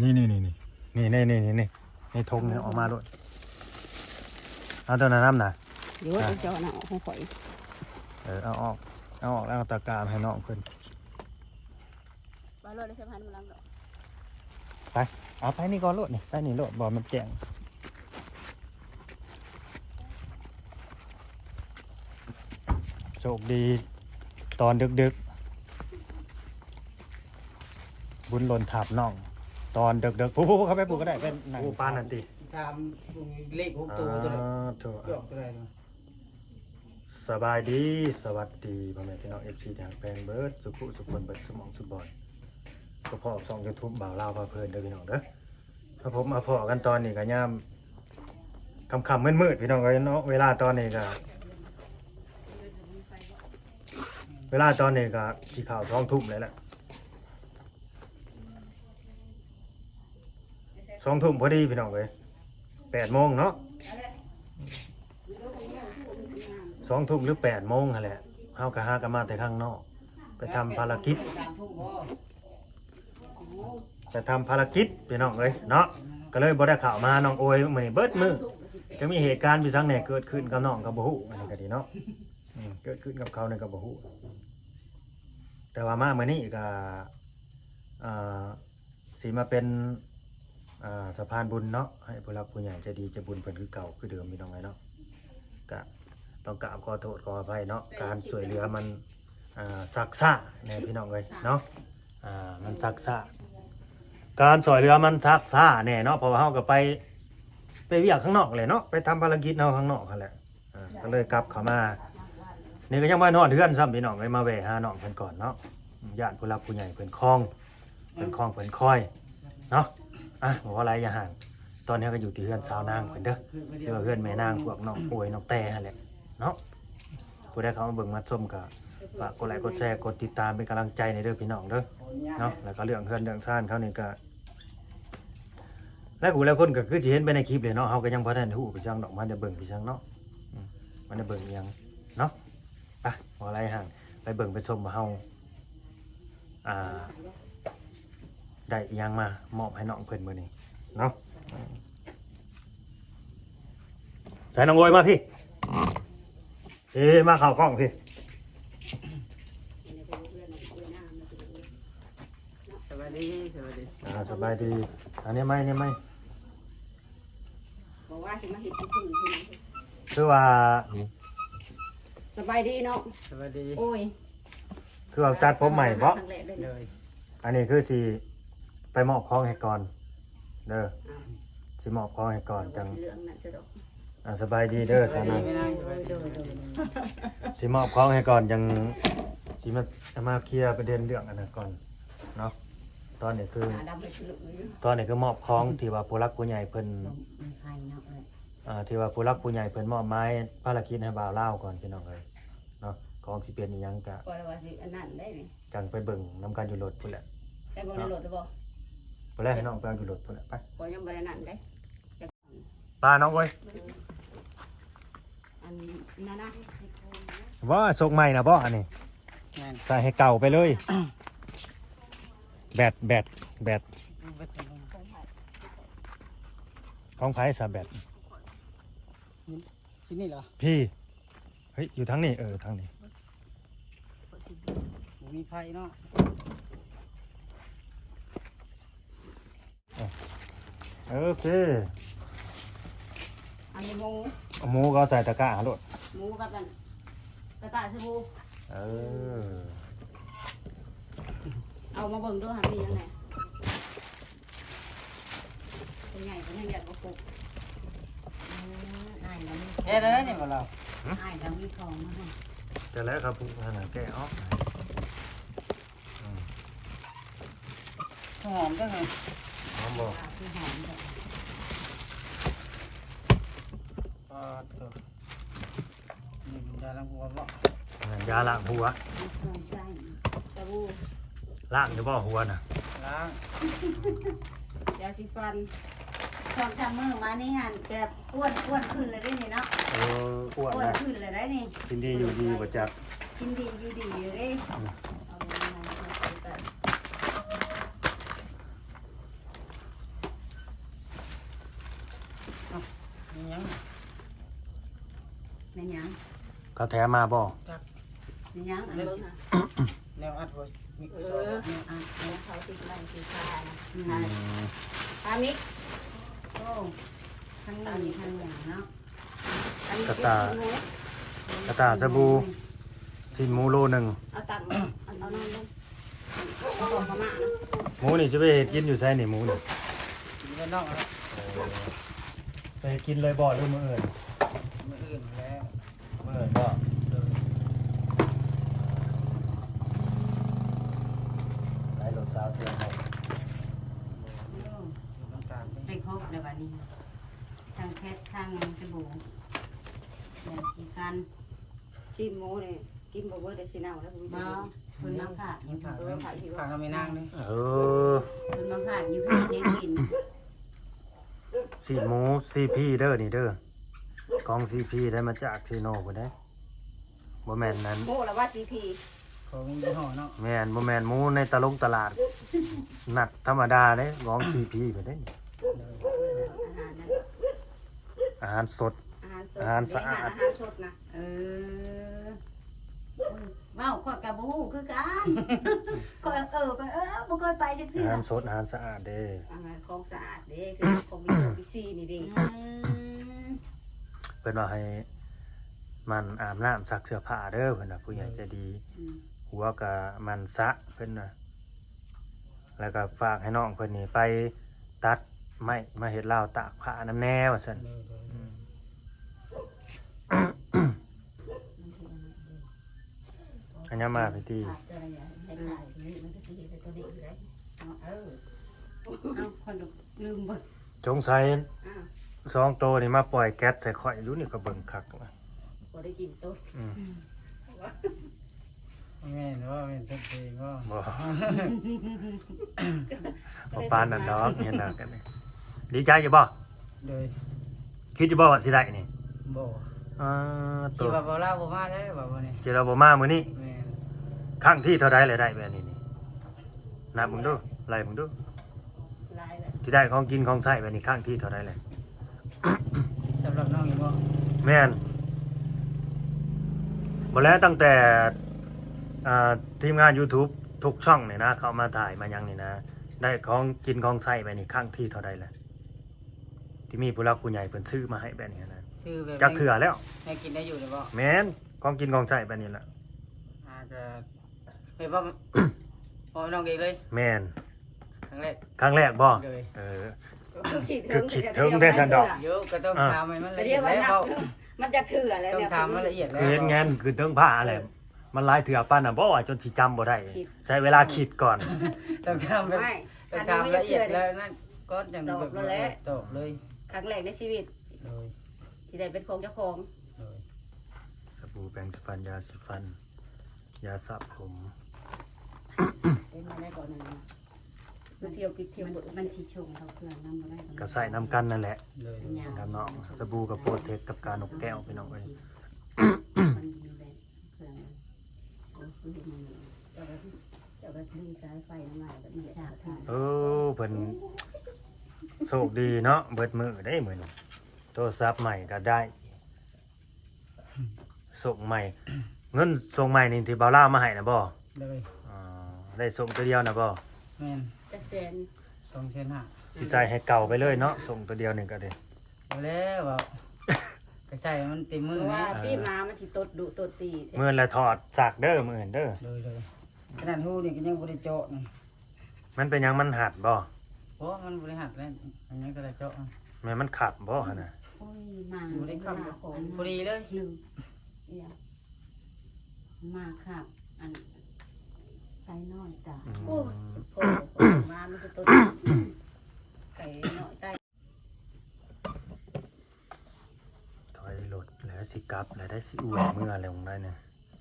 ນີ້ໆໆ ນີ້ໆໆ ໃນຖົງນີ້ອອກມາໂລດ. ເອົາຕົວນັ້ນນຳນະ. ໂຍນເຈົ້ານະ ອອກຂອງຂ້ອຍ. ເອີ ເອົາອອກ ເອົາອອກແລ້ວເອົາຕະກາໃຫ້ນ້ອງເພິ່ນ. ໄປໂລດເລີຍ ສະພານກຳລັງດອກ. ໄປ ເອົາໄປນີ້ກ່ອນໂລດນີ້ ໄປນີ້ໂລດ ບໍ່ມັນແຈ້ງ. ໂຊກດີຕອນດຶກໆ ບຸນຫຼົ່ນທາບນ້ອງຕອນດຶກໆ. ຜູ້ໆ ເຂົ້າໄປປູກກໍໄດ້ ເປັນໜັງ. ໂອ້ ປານນັ້ນຕິ ຖາມເລກຫົກໂຕ ອ່າ ຕົວໃດ ໂທ້ ຈອກຕົວໃດເນາະ. ສະບາຍດີ ສະຫວັດດີ ພໍ່ແມ່ພີ່ນ້ອງ ເອັຟຊີ ທີ່ຮັກແພງເບິດສູ່ຜູ້ສູ່ຄົນ ເບິດສູ່ໝ່ອງສູ່ບ່ອນ. ກໍພໍ້ຊ່ອງ YouTube ບ່າວລາວພາເພີນເດີພີ່ນ້ອງເດີ. ມາພົບມາພໍ້ກັນຕອນນີ້ກໍຍາມຄ່ຳໆມືດໆ ພີ່ນ້ອງເອີຍເນາະ. ເວລາຕອນນີ້ກໍ ເວລາຕອນນີ້ກໍຊິເຂົ້າສອງທຸ່ມແລ້ວແຫຼະ. ສອງທຸ່ມພໍດີພີ່ນ້ອງເອີຍ ແປດໂມງເນາະ ສອງທຸ່ມຫຼືແປດໂມງຫັ້ນແຫຼະ. ເຮົາກໍຫາກັນມາແຕ່ຂ້າງນອກ ໄປທຳພາລະກິດ ໄປທຳພາລະກິດພີ່ນ້ອງເອີຍເນາະ. ກໍເລີຍບໍ່ໄດ້ເຂົ້າມາຫານ້ອງໂອຍມື້ນີ້ເບິດມື້. ຈະມີເຫດການໄປສັງແດ່ເກີດຂຶ້ນກັບນ້ອງກໍບໍ່ຮູ້ ອັນນີ້ກໍດີເນາະ. ອືມ ເກີດຂຶ້ນກັບເຂົານີ້ກໍບໍ່ຮູ້ ແຕ່ວ່າມາມື້ນີ້ກໍ ອ່າ ຊິມາເປັນ ອ່າ ສະພານບຸນເນາະ ໃຫ້ຜູ້ຫຼັກຜູ້ໃຫຍ່ໃຈດີໃຈບຸນເພິ່ນຄືເກົ່າຄືເດີມ ພີ່ນ້ອງເອີຍເນາະ. ກະຕ້ອງກາບຂໍໂທດຂໍອະໄພເນາະ ການຊ່ວຍເຫຼືອມັນ ອ່າ ຊັກຊ້າແດ່ ພີ່ນ້ອງເອີຍເນາະ. ອ່າ ມັນຊັກຊ້າ ການຊ່ວຍເຫຼືອມັນຊັກຊ້າແດ່ເນາະ ເພາະວ່າເຮົາກໍໄປ ໄປວຽກຂ້າງນອກແຫຼະເນາະ ໄປທຳພາລະກິດເຮົາຂ້າງນອກຫັ້ນແຫຼະ. ອ່າ ກໍເລີຍກັບເຂົ້າມາ ນີ້ກໍຍັງບໍ່ຮອດເຮືອນຊ້ຳ ພີ່ນ້ອງເອີຍ. ມາແວ່ຫານ້ອງເພິ່ນກ່ອນເນາະ ຢ້ານຜູ້ຫຼັກຜູ້ໃຫຍ່ເພິ່ນຄອງ ເພິ່ນຄອງເພິ່ນຄອຍເນາະ. ອ່ະ ບໍ່ວ່າຫຼາຍຢ່າຫ່າງ ຕອນນີ້ເຮົາກໍຢູ່ທີ່ເຮືອນສາວນາງເພິ່ນເດີ ຫຼືວ່າເຮືອນແມ່ນາງ ພວກນ້ອງໂອຍ ນ້ອງແຕ່ຫັ້ນແຫຼະເນາະ. ຜູ້ໃດເຂົ້າມາເບິ່ງມາຊົມກໍຝາກກົດໄລກົດແຊ ກົດຕິດຕາມເປັນກຳລັງໃຈແດ່ເດີ ພີ່ນ້ອງເດີເນາະ. ແລ້ວກໍເລື່ອງເຮືອນເລື່ອງຊານເຂົານີ້ກໍ ຫຼາຍຜູ້ຫຼາຍຄົນກໍຄືຊິເຫັນໄປໃນຄລິບເລີຍເນາະ. ເຮົາກໍຍັງບໍ່ທັນຮູ້ໄປຈັ່ງດອກ ບໍ່ໄດ້ເບິ່ງໄປຈັ່ງເນາະ ອືມ ບໍ່ໄດ້ເບິ່ງອີ່ຫຍັງເນາະ. ໄປ ບໍ່ຫຼາຍຫ່າງ ໄປເບິ່ງໄປຊົມວ່າເຮົາ ອ່າ ໄດ້ອີ່ຫຍັງມາມອບໃຫ້ນ້ອງເພິ່ນມື້ນີ້ເນາະ. ໃສ່ນ້ອງໂອຍມາພີ້ ເອີ ມາເຂົ້າກ້ອງພີ້. ສະບາຍດີ ສະບາຍດີ ອ່າ ສະບາຍດີ. ອັນນີ້ໄມ້ ນີ້ໄມ້ ບອກວ່າຊິມາເຮັດຢູ່ພື້ນ ຄືວ່າ ສະບາຍດີເນາະ ສະບາຍດີ. ໂອ້ຍ ຄືວ່າຕັດຜົມໃໝ່ບໍ? ໂດຍ ອັນນີ້ຄືຊິໄປມອບຂອງໃຫ້ກ່ອນເດີ ອ່າ ຊິມອບຂອງໃຫ້ກ່ອນ ຈັ່ງ ອ່າ ສະບາຍດີເດີ ສາວນາງ ສະບາຍດີ ໂດຍ ໂດຍ ໂດຍ ຊິມອບຂອງໃຫ້ກ່ອນ ຈັ່ງຊິມາ ມາເຄຍປະເດັນເລື່ອງອັນນັ້ນກ່ອນເນາະ. ຕອນນີ້ຄື ຕອນນີ້ຄືມອບຂອງທີ່ວ່າຜູ້ຫຼັກຜູ້ໃຫຍ່ເພິ່ນ ອ່າ ທີ່ວ່າຜູ້ຫຼັກຜູ້ໃຫຍ່ເພິ່ນມອບໝາຍພາລະກິດໃຫ້ບ່າວລາວກ່ອນ ພີ່ນ້ອງເອີຍເນາະ. ຂອງຊິເປັນອີ່ຫຍັງກະ ຂ້ອຍວ່າຊິອັນນັ້ນໄດ໋ນີ້ ຈັ່ງໄປເບິ່ງນຳກັນຢູ່ລົດພຸ້ນແຫຼະ ໄປເບິ່ງໃນລົດແລ້ວບໍ? ພຸ້ນແຫຼະ ໃຫ້ນ້ອງໄປເອົາຢູ່ລົດພຸ້ນແຫຼະ ໄປ. ຂ້ອຍຍັງບໍ່ໄດ້ນັ້ນເດ້ ປ້ານ້ອງເອີຍ ອັນນັ້ນນະ ວ່າສົກໃໝ່ນະບໍ ອັນນີ້? ແມ່ນ ໃສ່ໃຫ້ເກົ່າໄປເລີຍ. ແບັດ ແບັດ ແບັດ ຂອງໃຜຊະແບັດ? ຊິນີ້ເຫລອ? ພີ້ ເຮີ້ຍ ຢູ່ທາງນີ້ ເອີ ທາງນີ້ ບໍ່ມີໃຜເນາະ. ໂອເຄ ອັນນີ້ໝູ ໝູກໍເອົາໃສ່ຕະກ້າໂລດ ໝູກັບອັນຕະກ້າຊາບູ ເອີ ເອົາມາເບິ່ງດູຫາມີຫຍັງແດ່. ເປັນໃຫຍ່ກໍຍັງຢາກບໍ່ຄົບ ເອີ ອ້າຍກໍມີ ແກະໄດ້ນີ້ບໍ່ລາວ? ອ້າຍກໍມີຂອງມາໃຫ້ ແກະແລ້ວຄັບ ຜູ້ຫັ້ນນະ ແກະອອກ ອືມ ຫອມຈັງເລີຍ ຫອມບໍ່? ຄືຫອມແທ້ ປາດໂທ້ ນີ້ເປັນຢາລ້າງຫົວບໍ່? ແມ່ນ ຢາລ້າງຫົວ ສະບູ ລ້າງຢູ່ບໍ່ຫົວນະ? ລ້າງ ຢາສີຟັນ ສອງສາມມື້ມານີ້ຫັ້ນ ແບບອ້ວນ ອ້ວນຂຶ້ນແລ້ວເດ້ນີ້ເນາະ ເອີ ອ້ວນ ອ້ວນແລ້ວ ຂຶ້ນແລ້ວໄດ໋ນີ້ ກິນດີຢູ່ດີບໍ່ຈັກ ກິນດີຢູ່ດີຢູ່ເດ້ ອືມ ເອົາມາໃຫ້ເຂົາໃສ່ກັນ. ເຂົາແຖມມາບໍ່? ຈັກ ມີຫຍັງອັນເບິ່ງຫາ ແນວອັດບໍ່? ມີ ເອີ ສອງແນວອັດ ຂອງເຂົາຕິດໄວ້ຕິດຄານະ ອືມ ພາມິກ ໂອ້ ທັງໜຶ່ງທັງຫຍັງເນາະ ອັນນີ້ ກະຕ່າ ເປັນຊີ້ນໝູ ກະຕ່າສະບູ ຊີ້ນໝູໂລໜຶ່ງ ເອົາຕັກມາ ເອົາ ເອົານອນລົງ ເອົາຂອງມາມ່ານະ ໝູນີ້ຊິໄປເຮັດກິນຢູ່ໃສນີ້ ໝູນີ້? ກິນກັບນ້ອງລະ ເອີ ໄປເຮັດກິນເລີຍບໍ່ ຫຼືມື້ອື່ນ? ມື້ອື່ນແລ້ວ ມື້ອື່ນບໍ່? ເອີ ໄປລົດສາວເທື່ອນບໍ່? ບໍ່ ຢູ່ນຳກັນເດ້ ໄດ້ຄົບແລ້ວບາດນີ້ ທັງແພັດ ທັງສະບູ ແລ້ວສີຟັນ ຊີ້ນໝູນີ້ກິນບໍ່ເບິດ ໄດ້ຊິເນົ່າແລ້ວ ບໍ່ ເພິ່ນມາຝາກຢູ່ ເພິ່ນມາຝາກຢູ່ ຝາກກັບແມ່ນາງເດ້ ເອີ ເພິ່ນມາຝາກຢູ່ ເພິ່ນຍັງກິນ ຊີ້ນໝູ ຊີພີ ເດີ ນີ້ເດີ ຂອງ ຊີພີ ໄດ້ມາຈາກເຊໂນພຸ້ນເດ້ ບໍ່ແມ່ນນັ້ນ ໝູລະວ່າ ຊີພີ ຂອງຍີ່ຫໍ້ເນາະ ແມ່ນ ບໍ່ແມ່ນໝູໃນຕະຫຼົງຕະຫຼາດ ນັດທຳມະດາເດ້ ຂອງ ຊີພີ ພຸ້ນເດ້ ອາຫານນັ້ນ ອາຫານສົດ ອາຫານສົດ ອາຫານສະອາດ ອາຫານສົດນະ ເອີ ເວົ້າຂ້ອຍກະບໍ່ຮູ້ຄືກັນ ຂ້ອຍ ເອີ ຂ້ອຍ ເອີ ບໍ່ເຄີຍໄປຈັກເທື່ອ ອາຫານສົດ ອາຫານສະອາດເດ້ ອາຫານຂອງສະອາດເດ້ ຄືຂອງວິຕາມິນຊີນີ້ເດ້ ອືມ ເພິ່ນວ່າໃຫ້ໝັ່ນອາບນ້ຳ ຊັກເສື້ອຜ້າເດີ ເພິ່ນວ່າ ຜູ້ໃຫຍ່ໃຈດີ ອືມ ຫົວກະໝັ່ນສະ ເພິ່ນວ່າ ແລ້ວກໍຝາກໃຫ້ນ້ອງເພິ່ນນີ້ໄປຕັດໄມ້ມາເຮັດລາວຕາກຜ້ານຳແດ່ວ່າຊັ້ນ ໂດຍ ໂດຍ ອືມ ອັນຍາມມາພີ້ຕິ ເອົາ ຂ້ອຍລືມເບິ່ງ ສົງໄສ ອ້າວ ສອງໂຕນີ້ມາປ່ອຍແກັດໃສ່ຂ້ອຍຢູ່ນີ້ ກໍເບິ່ງຄັກ ບໍ່ໄດ້ກິນໂຕ ອືມ ແມ່ນບໍ່ ແມ່ນເພິ່ນເອງບໍ່ ບໍ່ ບໍ່ປານນັ້ນດອກ ເຫັນໜ້າກັນນີ້ ດີໃຈຢູ່ບໍ່? ໂດຍ ຄິດຢູ່ບໍ່ວ່າຊິໄດ້ນີ້? ບໍ່ ອ່າ ໂຕ ຄິດວ່າບໍ່ລາວບໍ່ມາແລ້ວວ່າມື້ນີ້ ຄິດວ່າບໍ່ມາມື້ນີ້ ແມ່ນ ຄັ້ງທີເທົ່າໃດແລ້ວໄດ້ແບບນີ້ນີ້ ນັບເບິ່ງດູ ໄລ່ເບິ່ງດູ ຫຼາຍແລ້ວ ທີ່ໄດ້ຂອງກິນຂອງໃຊ້ແບບນີ້ຄັ້ງທີເທົ່າໃດແລ້ວ? ສຳລັບນ້ອງນີ້ບໍ່? ແມ່ນ ບໍ່ແລ້ວ ຕັ້ງແຕ່ ອ່າ ທີມງານຢູທູບທຸກຊ່ອງນີ້ນະ ເຂົ້າມາຖ່າຍມາຫຍັງນີ້ນະ ໄດ້ຂອງກິນຂອງໃຊ້ແບບນີ້ຄັ້ງທີເທົ່າໃດແລ້ວ? ທີ່ມີຜູ້ຫຼັກຜູ້ໃຫຍ່ເພິ່ນຊື້ມາໃຫ້ແບບນີ້ນະ ຊື້ແບບ ຈັກເທື່ອແລ້ວ? ໃຫ້ກິນໄດ້ຢູ່ນີ້ບໍ່? ແມ່ນ ຂອງກິນຂອງໃຊ້ແບບນີ້ລະ ອາດຈະ ແມ່ນບໍ່ ພໍ່ນ້ອງເອງເລີຍ? ແມ່ນ ຄັ້ງແລກ ຄັ້ງແລກບໍ່? ໂດຍ ເອີ ຄືຄິດເຖິງແທ້ຊັ້ນດອກ ໂຍ ກໍຕ້ອງຖາມໃຫ້ມັນລະອຽດແລ້ວ ມັນຈັກເທື່ອແລ້ວ ຕ້ອງຖາມໃຫ້ລະອຽດແລ້ວ ຄືເຫັນແງນຂຶ້ນເທິງຟ້າຫັ້ນແຫຼະ ມັນຫຼາຍເທື່ອປານນັ້ນບໍ່ວ່າຈົນຊິຈຳບໍ່ໄດ້ ໃຊ້ເວລາຄິດກ່ອນ ຕ້ອງຖາມ ຕ້ອງຖາມລະອຽດແລ້ວນັ້ນກ່ອນ ຈັ່ງຕອບເລີຍ ຕອບເລີຍ ຄັ້ງແລກໃນຊີວິດ ໂດຍ ທີ່ໄດ້ເປັນຂອງເຈົ້າຂອງ ໂດຍ ສະບູ ແປງສີຟັນ ຢາສີຟັນ ຢາສະຜົມ ເປັນມາໄດ້ກ່ອນນັ້ນນະ ຄືທ່ຽວຜິດທ່ຽວ ມັນ ມັນຊິຊົງເຂົ້າເຄື່ອງນຳບໍ່ໄດ້ ກໍໃຊ້ນຳກັນນັ້ນແຫຼະ ໂດຍ ກັບນ້ອງ ສະບູກັບໂປຣເທັກກັບການົກແກ້ວ ພີ່ນ້ອງເອີຍ ມັນມີແບບເຄື່ອງ ໂອ້ ຄືເຮັດຫຍັງນີ້ ເຈົ້າກໍ ເຈົ້າກໍດຶງສາຍໄຟນຳມາ ແບບນີ້ແຫຼະ ເອີ ເພິ່ນໂຊກດີເນາະ ເບິດມື້ເດ້ມື້ນີ້ ໂທລະສັບໃໝ່ກໍໄດ້ ສົ່ງໃໝ່ ເງິນສົ່ງໃໝ່ນີ້ທີ່ບ່າວລາວມາໃຫ້ນະບໍ່? ໂດຍ ອໍ ໄດ້ສົ່ງໂຕດຽວນະບໍ່? ແມ່ນ ຈັກແສນ? ສອງແສນຫ້າ ຊິໃສ່ໃຫ້ເກົ່າໄປເລີຍເນາະ ສົ່ງໂຕດຽວນີ້ກໍໄດ້ ບໍ່ແລ້ວ ກໍໃສ່ມັນເຕັມມື້ແຫຼະ ເພາະວ່າຕີມາມັນຊິຕົດດຸຕົດຕີ ມື້ລະຖອດຊັກເດີ ມື້ອື່ນເດີ ໂດຍໆ ຂະໜາດຮູນີ້ກໍຍັງບໍ່ໄດ້ເຈາະນີ້ ມັນເປັນຫຍັງ ມັນຫັດບໍ່? ບໍ່ ມັນບໍ່ໄດ້ຫັດແລ້ວ ອັນຫຍັງກໍໄດ້ເຈາະ ແມ່ນມັນຂັບບໍ່ຫັ້ນນະ? ໂອ້ຍ ມາ ບໍ່ໄດ້ຂັບ ພໍດີເລີຍ ລືມ ອີຫຍັງ ມາຂັບ ອັນ ໄກ່ນ້ອຍຕາຍ ອືມ ໂອ້ຍ ມາມັນຄືຕົວ ໄກ່ນ້ອຍຕາຍ ຖອຍລົດແລ້ວ ຊິກັບແລ້ວໄດ໋ ຊິອວຍເມືອແລ້ວ ໄດ້ນະ.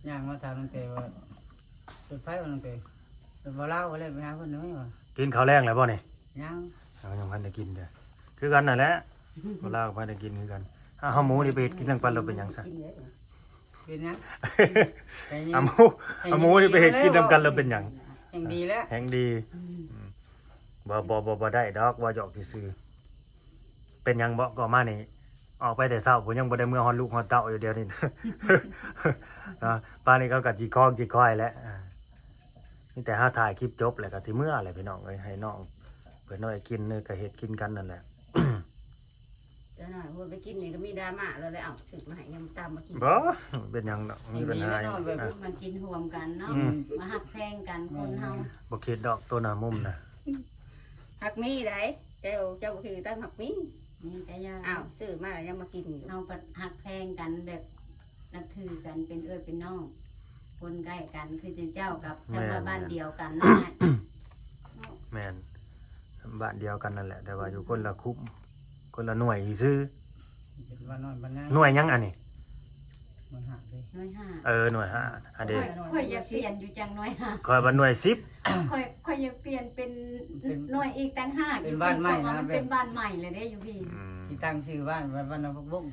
ຍ່າງມາຖາມຕັ້ງແຕ່ວ່າ ລົດໃຜວ່າຕັ້ງແຕ່ ລົດບໍ່ລາວ ກໍເລີຍໄປຫາເພິ່ນໄດ້ວ່າ ກິນເຂົ້າແລງແລ້ວບໍ່ນີ້? ຍັງ ເອົາ ຍັງບໍ່ທັນໄດ້ກິນເດີ້ ຄືກັນນັ້ນແຫຼະ ບໍ່ລາວກໍບໍ່ໄດ້ກິນຄືກັນ. ເອົາ ເອົາໝູນີ້ໄປເຮັດກິນນຳກັນ ແລ້ວເປັນຫຍັງຊະ? ເປັນຫຍັງ? ເອົາໝູ ເອົາໝູນີ້ໄປເຮັດກິນນຳກັນ ແລ້ວເປັນຫຍັງ? ແຮ່ງດີແລ້ວ ແຮ່ງດີ ອືມ ອືມ ບໍ່ ບໍ່ ບໍ່ ບໍ່ໄດ້ດອກ ເວົ້າຢອກຊື່ໆ. ເປັນຫຍັງເບາະ ກໍມານີ້ ອອກໄປແຕ່ເຊົ້າພຸ້ນ ຍັງບໍ່ໄດ້ເມືອຮອດລູກຮອດເຕົ້າຢູ່ດຽວນີ້ ເນາະ. ປານນີ້ເຂົາກໍຈິຄອງຈິຄອຍແຫຼະ ອ່າ ມີແຕ່ເຮົາຖ່າຍຄລິບຈົບແລ້ວກໍຊິເມືອແຫຼະພີ່ນ້ອງເອີຍ ໃຫ້ນ້ອງເພິ່ນເອົາໄວ້ກິນ ເອີ ກໍເຮັດກິນກັນນັ້ນແຫຼະ. ເຈົ້ານ້ອຍ ໂອ້ຍ ໄປກິນນີ້ກໍມີດຣາມາແລ້ວແຫຼະ ເອົ້າ ຊື້ມາໃຫ້ ຍັງຕາມມາກິນ ບໍ່ເປັນຫຍັງດອກ ມີບັນຫາຫຍັງ ມາກິນຮ່ວມກັນເນາະ ອືມ ມາຮັກແພງກັນ ແມ່ນ ຄົນເຮົາ ບໍ່ຄິດດອກ ໂຕໜ້າມຸມນະ ຮັກມີໃດ ເຈົ້າ ເຈົ້າບໍ່ຖືກຕາມຮັກມີ ມີກະຢ່າ ອ້າວ ຊື້ມາແລ້ວຍັງມາກິນຢູ່ ເຮົາກໍຮັກແພງກັນ ແບບນັບຖືກັນ ເປັນເອື້ອຍເປັນນ້ອງ ຄົນໃກ້ກັນ ຄືເຈົ້າກັບ ແມ່ນ ຊາວບ້ານດຽວກັນນັ້ນແຫຼະ ແມ່ນ ບ້ານດຽວກັນນັ້ນແຫຼະ ແຕ່ວ່າຢູ່ຄົນລະຄຸ້ມ ຄົນລະໜ່ວຍຊື່ໆ ເປັນບ້ານນ້ອຍບ້ານໃຫຍ່ ໜ່ວຍຫຍັງອັນນີ້? ໜ່ວຍຫ້າເດ້ ໜ່ວຍຫ້າ ເອີ ໜ່ວຍຫ້າ ອັນນີ້ ຂ້ອຍ ຂ້ອຍຢາກປ່ຽນຢູ່ຈັກໜ່ວຍຫ້າ ຂ້ອຍວ່າໜ່ວຍສິບ ຂ້ອຍ ຂ້ອຍຢາກປ່ຽນເປັນ ເປັນ ໜ່ວຍອີກຕ່າງຫາກ ເປັນບ້ານໃໝ່ ເພາະວ່າມັນເປັນບ້ານໃໝ່ແລ້ວເດ້ຢູ່ພີ້ ອືມ ທີ່ຕັ້ງຊື່ບ້ານ ບ້ານນາຜັກບົ້ງ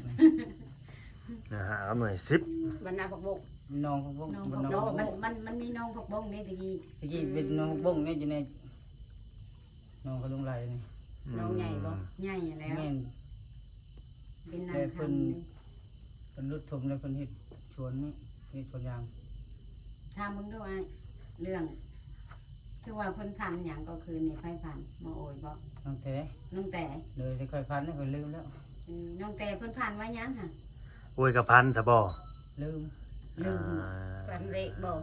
ໜ່ວຍຫ້າກັບໜ່ວຍສິບ ບ້ານນາຜັກບົ້ງ ໜອງຜັກບົ້ງ ໜອງ ໜອງ ໜອງ ມັນ ມັນ ມັນມີໜອງຜັກບົ້ງເດ້ຕະກີ້ ຕະກີ້ເປັນໜອງຜັກບົ້ງເດ້ ຢູ່ໃນ ໜອງຂະລຸງໄຫຼນີ້ ໜອງໃຫຍ່ບໍ່? ອືມ ໃຫຍ່ແລ້ວ ແມ່ນ ເປັນນາງຄຳ ເພິ່ນ ເພິ່ນຫຼຸດຖົມແລ້ວ ເພິ່ນເຮັດສວນນີ້ ເຮັດສວນຢາງ ຖາມເບິ່ງດູອ້າຍ ເລື່ອງ ຄືວ່າເພິ່ນຝັນຫຍັງກໍຄືນນີ້ ໃຜຝັນ ໝໍໂອຍບໍ່? ນ້ອງແຕ ນ້ອງແຕ ໂດຍ ທີ່ຂ້ອຍຝັນນີ້ຂ້ອຍລືມແລ້ວ ອືມ ນ້ອງແຕເພິ່ນຝັນວ່າຫຍັງຫະ? ໂອຍ ກໍຝັນຊະບໍ່? ລືມ ລືມ ອ່າ ຝັນເລກບໍ່?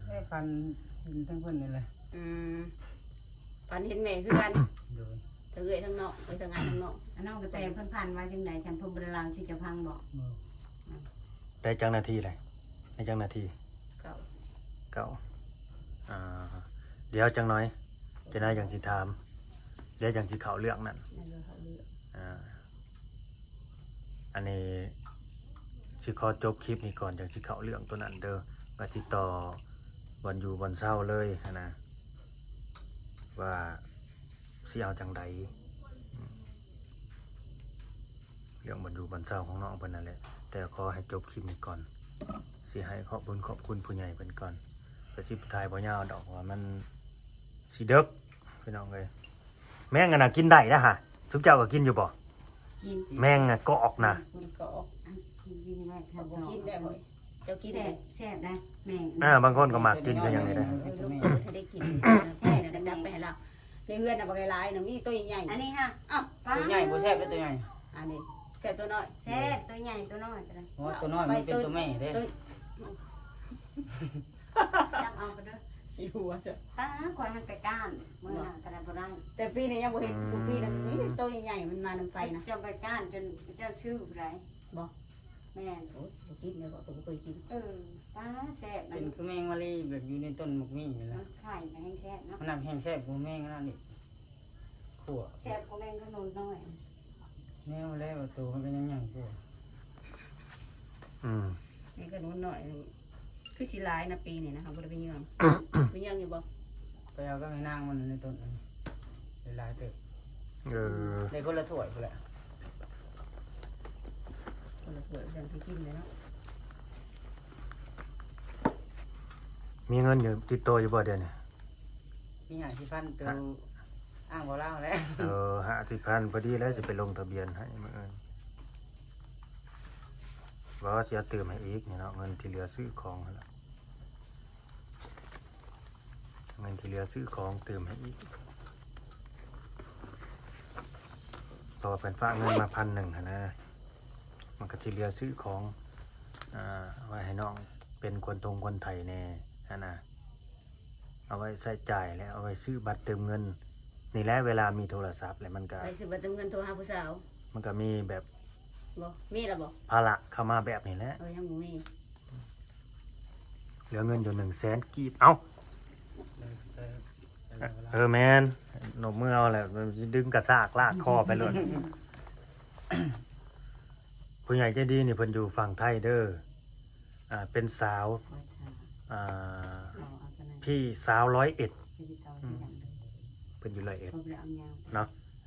ເອີ ຝັນເຫັນທັງເພິ່ນນີ້ແຫຼະ ອືມ ຝັນເຫັນແມ່ຄືກັນ ໂດຍ ທັງເອື້ອຍທັງນ້ອງ ເອີຍ ທັງອ້າຍທັງນ້ອງ ອັນນ້ອງກະແຕເພິ່ນຝັນວ່າຈັ່ງໃດ? ຈຳເພິ່ນບໍ່ໄດ້ເລົ່າສູ່ເຈົ້າຟັງບໍ່? ບໍ່ ໄດ້ຈັກນາທີແລ້ວ? ໄດ້ຈັກນາທີ? ເກົ້າ ເກົ້າ ອ່າ ດຽວຈັກໜ້ອຍ ຈັກໜ້ອຍຈັ່ງຊິຖາມ ດຽວຈັ່ງຊິເຂົ້າເລື່ອງນັ້ນ ດຽວເຂົ້າເລື່ອງ ອ່າ ອັນນີ້ຊິຂໍຈົບຄລິບນີ້ກ່ອນ ຈັ່ງຊິເຂົ້າເລື່ອງໂຕນັ້ນເດີ ກໍຊິຕໍ່ບ່ອນຢູ່ບ່ອນເຊົາເລີຍຫັ້ນນະ ວ່າຊິເອົາຈັ່ງໃດ ອືມ ເລື່ອງບ່ອນຢູ່ບ່ອນເຊົາຂອງນ້ອງເພິ່ນນັ້ນແຫຼະ ແຕ່ຂໍໃຫ້ຈົບຄລິບນີ້ກ່ອນ ຊິໃຫ້ຂອບບຸນຂອບຄຸນຜູ້ໃຫຍ່ເພິ່ນກ່ອນ ກໍຊິບໍ່ຖ່າຍບໍ່ຍາວດອກ ເພາະວ່າມັນຊິເດິກ ພີ່ນ້ອງເອີຍ ແມງອັນນະກິນໄດ້ນະຫະ ຊຸມເຈົ້າກໍກິນຢູ່ບໍ່? ກິນ ແມງນະກອກນະ ກິນກອກ ກິນໄດ້ ຂ້ອຍບໍ່ກິນໄດ້ຂ້ອຍ ເຈົ້າກິນ ແຊບ ແຊບໄດ໋ແມງ ອ່າ ບາງຄົນກໍມັກກິນຄືຫຍັງນີ້ໄດ໋ ເອີ ໄດ້ກິນ ແຊບ ແຊບ ຈັບໄປໃຫ້ລາວ ໃນເຮືອນນະບັກຫຼາຍໆນະ ມີໂຕໃຫຍ່ໆ ອັນນີ້ຫະ ອ້າວ ໂຕໃຫຍ່ບໍ່ແຊບເດ້ ໂຕໃຫຍ່ ອັນນີ້ແຊບໂຕນ້ອຍ ແຊບ ໂຕໃຫຍ່ ໂຕນ້ອຍກໍໄດ້ ໂອ້ ໂຕນ້ອຍມັນເປັນໂຕແມ່ເດ້ ຈັບເອົາກໍເດີ ຊິຫົວຊະ ປ້າ ຂ້ອຍຫັ້ນໄປກ້ານ ມື້ນັ້ນກໍໄດ້ບໍ່ໄດ້ ແຕ່ປີນີ້ຍັງບໍ່ເຫັນ ອືມ ຜູ້ປີນັ້ນມີໂຕໃຫຍ່ໆ ມັນມານຳໄຟນະ ເຈົ້າໄປກ້ານຈົນເຈົ້າຊື່ຜູ້ໃດ ບໍ່ ແມ່ນ ໂອ້ຍ ບໍ່ກິນເລີຍ ຂ້ອຍກໍບໍ່ເຄີຍກິນ ເອີ ປ້າ ແຊບ ມັນເປັນຄືແມງມະລີ ແບບຢູ່ໃນຕົ້ນໝາກມີນີ້ແຫຼະ ມັນໄຂ່ກໍແຮງແຊບເນາະ ມັນໜັກແຮງແຊບກວ່າແມງອັນນັ້ນອີກ ຂົ້ວ ແຊບກວ່າແມງຂະໜູນນ້ອຍ ແນວແລ້ວໂຕມັນກໍຍັງໃຫຍ່ກວ່າ ອືມ ແມງຂະໜູນນ້ອຍ ຄືຊິຫຼາຍນະປີນີ້ນະ ເຮົາບໍ່ໄດ້ໄປເຍືອງ ໄປເຍືອງຢູ່ບໍ່? ໄປເອົາກັບແມ່ນາງມັນໃນຕົ້ນນັ້ນ ໄດ້ຫຼາຍເຕີບ ເອີ ໄດ້ຄົນລະຖ້ວຍພຸ້ນແຫຼະ ຄົນລະຖ້ວຍ ຈັ່ງຊິກິນເລີຍເນາະ ມີເງິນຢູ່ຕິດໂຕຢູ່ບໍ່ດຽວນີ້? ມີຫ້າສິບພັນ ໂຕ ອ້າງບໍ່ລາວແຫຼະ ເອີ ຫ້າສິບພັນ ພໍດີແລ້ວ ຊິໄປລົງທະບຽນໃຫ້ມື້ອື່ນ ວ່າຊິເອົາຕື່ມໃຫ້ອີກນີ້ເນາະ ເງິນທີ່ເຫຼືອຊື້ຂອງຫັ້ນລະ ເງິນທີ່ເຫຼືອຊື້ຂອງຕື່ມໃຫ້ອີກ ເພາະວ່າເພິ່ນຝາກເງິນມາພັນໜຶ່ງຫັ້ນນະ ມັນກໍຊິເຫຼືອຊື້ຂອງ ອ່າ ໄວ້ໃຫ້ນ້ອງເປັນຄວນທົງຄວນໄຖແດ່ຫັ້ນນະ. ເອົາໄວ້ໃຊ້ຈ່າຍ ແລະ ເອົາໄວ້ຊື້ບັດເຕີມເງິນນີ້ແຫຼະ ເວລາມີໂທລະສັບແລ້ວມັນກະ ໄວ້ຊື້ບັດເຕີມເງິນໂທຫາຜູ້ສາວ ມັນກະມີແບບ ບໍ່ ມີແລ້ວບໍ່? ພາລະເຂົ້າມາແບບນີ້ແຫຼະ ເອີ ຍັງບໍ່ມີ ເຫຼືອເງິນຢູ່ໜຶ່ງແສນກີບ ເອົ້າ ເອີ ເອີ ເອີ ແມ່ນ ນົບມືເອົາແຫຼະ ມັນຊິດຶງກະຊາກລາກຄໍໄປໂລດ ຜູ້ໃຫຍ່ໃຈດີນີ້ເພິ່ນຢູ່ຝັ່ງໄທເດີ ອ່າ ເປັນສາວ ອ່າ ພີ່ສາວຮ້ອຍເອັດ ອືມ ເພິ່ນຢູ່ຮ້ອຍເອັດເນາະ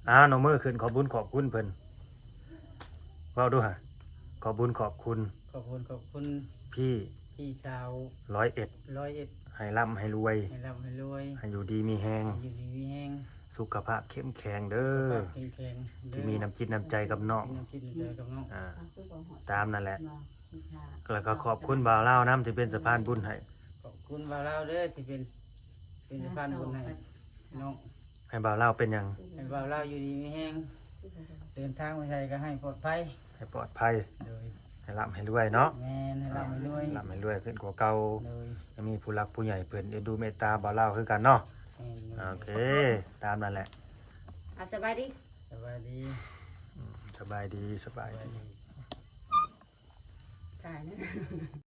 ອ່າ ນົບມືຂຶ້ນ ຂອບບຸນຂອບຄຸນເພິ່ນ ເວົ້າດູຫະ ຂອບບຸນຂອບຄຸນ ຂອບບຸນຂອບຄຸນ ພີ່ ພີ່ສາວຮ້ອຍເອັດ ຮ້ອຍເອັດ ໃຫ້ລ່ຳໃຫ້ລວຍ ໃຫ້ລ່ຳໃຫ້ລວຍ ໃຫ້ຢູ່ດີມີແຮງ ໃຫ້ຢູ່ດີມີແຮງ ສຸຂະພາບເຂັ້ມແຂງເດີ ສຸຂະພາບເຂັ້ມແຂງເດີ ທີ່ມີນ້ຳຈິດນ້ຳໃຈກັບນ້ອງ ມີນ້ຳຈິດນ້ຳໃຈກັບນ້ອງ ອ່າ ຕາມນັ້ນແຫຼະ ແລ້ວກໍຂອບຄຸນ ບ່າວລາວນຳ ທີ່ເປັນສະພານບຸນໃຫ້ ຂອບຄຸນບ່າວລາວເດີ ທີ່ເປັນ ເປັນສະພານບຸນໃຫ້ນ້ອງ ໃຫ້ບ່າວລາວເປັນຫຍັງ ໃຫ້ບ່າວລາວຢູ່ດີມີແຮງ ເດີນທາງໄປໃສກໍໃຫ້ປອດໄພ ໃຫ້ປອດໄພ ໂດຍ ໃຫ້ລ່ຳໃຫ້ລວຍເນາະ ແມ່ນ ໃຫ້ລ່ຳໃຫ້ລວຍ ໃຫ້ລ່ຳໃຫ້ລວຍຂຶ້ນກວ່າເກົ່າ ໂດຍ ໃຫ້ມີຜູ້ຫຼັກຜູ້ໃຫຍ່ເພິ່ນເອັນດູເມດຕາບ່າວລາວຄືກັນເນາະ ແມ່ນ ໂອເຄ ຕາມນັ້ນແຫຼະ ອ່າ ສະບາຍດີ ສະບາຍດີ ອືມ ສະບາຍດີ ສະບາຍດີ ສະບາຍດີ ຖ່າຍນະ